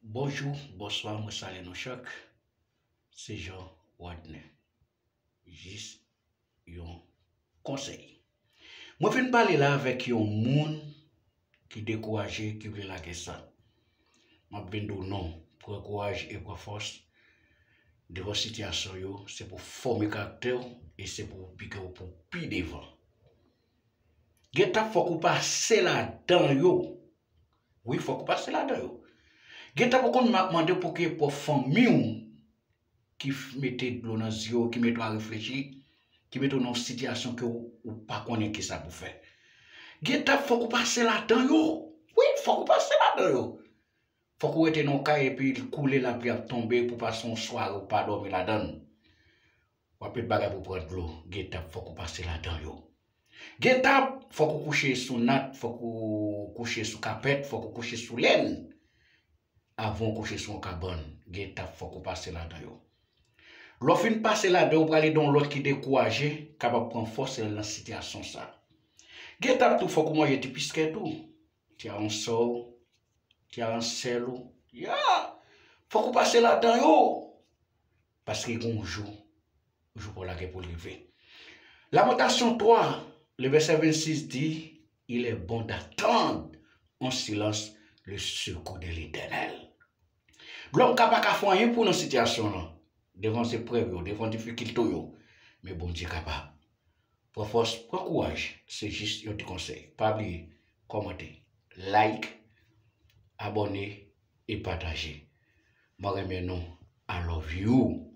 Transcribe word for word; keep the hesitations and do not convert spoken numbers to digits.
Bonjou, bonswa, mwen salye nou chak. Se Jean Rodney. Jis yon konsèy. Mwen vin pale la avèk yon moun ki dekouraje, ki vle lage sa. M ap vin di w non, pran kouraj e pran fòs. Devan sitiyasyon yo, se pou fòme karaktè w e se pou pike w pou pi devan. Gen tan fòk ou pase ladan yo. Wi, fòk ou pase ladan yo. Gen tan pou konn m ap mande pou ke pwòp fanmi w ki mete dlo nan zye w, ki mete w a reflechi, ki mete w nan yon sitiyasyon ke ou pa konnen kisa pou fè. Gen tan fòk ou pase ladan yo. Wi, fòk ou pase ladan yo. Fòk ou rete nan yon kay epi koule lapli ap tonbe pou pase yon sware ou pa dòmi ladan l. W ap met bagay pou pran dlo. Gen tan fòk ou pase ladan yo. Gen tan fòk ou kouche sou nat, fòk ou kouche sou kapèt, fòk ou kouche sou lèn. Avan w kouche sou yon kabann, gen etap fòk ou pase ladan yo. Lè w fin pase ladan yo, ou prale dan yon lòt ki dekouraje, kapab pran fòs nan sitiyasyon sa. Gen etap tou fòk ou manje ti piskèt ou, ti aransò w, ti aransèl ou. Ya! Fòk ou pase ladan yo. Paske gen yon jou, jou pa w la gen pou l rive. Lamentasyon twa, le vèsè vennsis di, il est bon d'attendre en silence le secours de l'Éternel. Lòm ka pa ka fè anyen pou nan sitiyasyon lan, devan zeprèv yo, devan difikilte yo, men Bondye kapab. Pran fòs, pran kouraj, se jis yon ti konsèy. Pa bliye, kòmante, like, abòne e pataje. Mwen renmen nou, I love you.